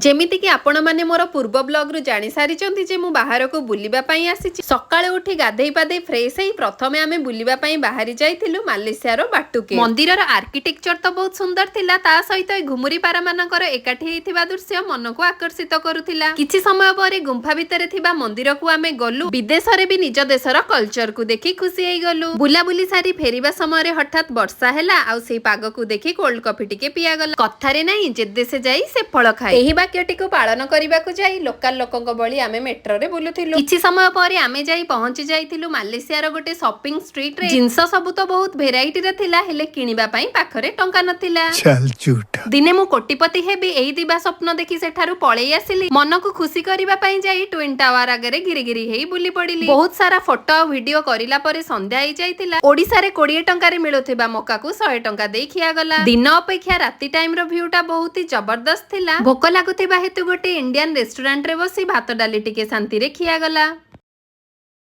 ଯେମିତିକି ଆପଣମାନେ ମୋର ପୂର୍ବ ବ୍ଲଗରୁ ଜାଣି ସାରିଛନ୍ତି ଯେ ମୁଁ ବାହାରକୁ ବୁଲିବା ପାଇଁ ଆସିଛି। ସକାଳୁ ଉଠି ଗାଧେଇ ପାଧେଇ ଫ୍ରେଶ ହେଇ ପ୍ରଥମେ ଆମେ ବୁଲିବା ପାଇଁ ବାହାରି ଯାଇଥିଲୁ ମାଲେସିଆର ବାଟୁକେ। ମନ୍ଦିରର ଆର୍କିଟେକ୍ଚର ତ ବହୁତ ସୁନ୍ଦର ଥିଲା, ତା ସହିତ ଏ ଘୁମୁରି ପାରାମାନଙ୍କର ଏକାଠି ହେଇଥିବା ଦୃଶ୍ୟ ମନକୁ ଆକର୍ଷିତ କରୁଥିଲା। କିଛି ସମୟ ପରେ ଗୁମ୍ଫା ଭିତରେ ଥିବା ମନ୍ଦିରକୁ ଆମେ ଗଲୁ। ବିଦେଶରେ ବି ନିଜ ଦେଶର କଲଚରକୁ ଦେଖି ଖୁସି ହେଇଗଲୁ। ବୁଲାବୁଲି ସାରି ଫେରିବା ସମୟରେ ହଠାତ୍ ବର୍ଷା ହେଲା ଆଉ ସେଇ ପାଗକୁ ଦେଖି କୋଲ୍ଡ କଫି ଟିକେ ପିଆଗଲା। କଥାରେ ନାହିଁ, ଯେ ଦେଶେ ଯାଇ ସେ ଫଳ ଖାଏ। ଏହି ବାକ୍ୟଟିକୁ ପାଳନ କରିବାକୁ ଯାଇ ଲୋକାଲ ଲୋକଙ୍କ ଭଳି ଆମେ ମେଟ୍ରୋରେ ବୁଲୁଥିଲୁ। କିଛି ସମୟ ପରେ ଆମେ ଯାଇ ପହଞ୍ଚି ଯାଇଥିଲୁ ମାଲେସିଆର ଗୋଟେ ସପିଂ ଷ୍ଟ୍ରିଟରେ। ଜିନିଷ ସବୁ ତ ବହୁତ ଭେରାଇଟିର ଥିଲା, ହେଲେ କିଣିବା ପାଇଁ ପାଖରେ ଟଙ୍କା ନଥିଲା। चल झूठा। ଦିନେ ମୁଁ କୋଟିପତି ହେବି, ଏଇ ଦିବା ସ୍ୱପ୍ନ ଦେଖି ସେଠାରୁ ପଳେଇ ଆସିଲି। ମନକୁ ଖୁସି କରିବା ପାଇଁ ଯାଇ ଟ୍ୱିନ୍ ଟାୱାର ଆଗରେ ଘିରି ଘିରି ହେଇ ବୁଲି ପଡିଲି। ବହୁତ ସାରା ଫଟୋ ଆଉ ଭିଡିଓ କରିଲା ପରେ ସନ୍ଧ୍ୟା ହେଇଯାଇଥିଲା। ଓଡିଶାରେ 20 ଟଙ୍କାରେ ମିଳୁଥିବା ମକାକୁ 100 ଟଙ୍କା ଦେଇ ଖିଆଗଲା। ଦିନ ଅପେକ୍ଷା ରାତି ଟାଇମ ର ଭ୍ୟୁ ଟା ବହୁତ ହି ଜବରଦସ୍ତ ଥିଲା। ଭୋକ ଲାଗୁଥିବା ହେତୁ ଗୋଟେ ଇଣ୍ଡିଆନ ରେଷ୍ଟୁରାଣ୍ଟରେ ବସି ଭାତ ଡାଲି ଟିକେ ଶାନ୍ତିରେ ଖିଆଗଲା।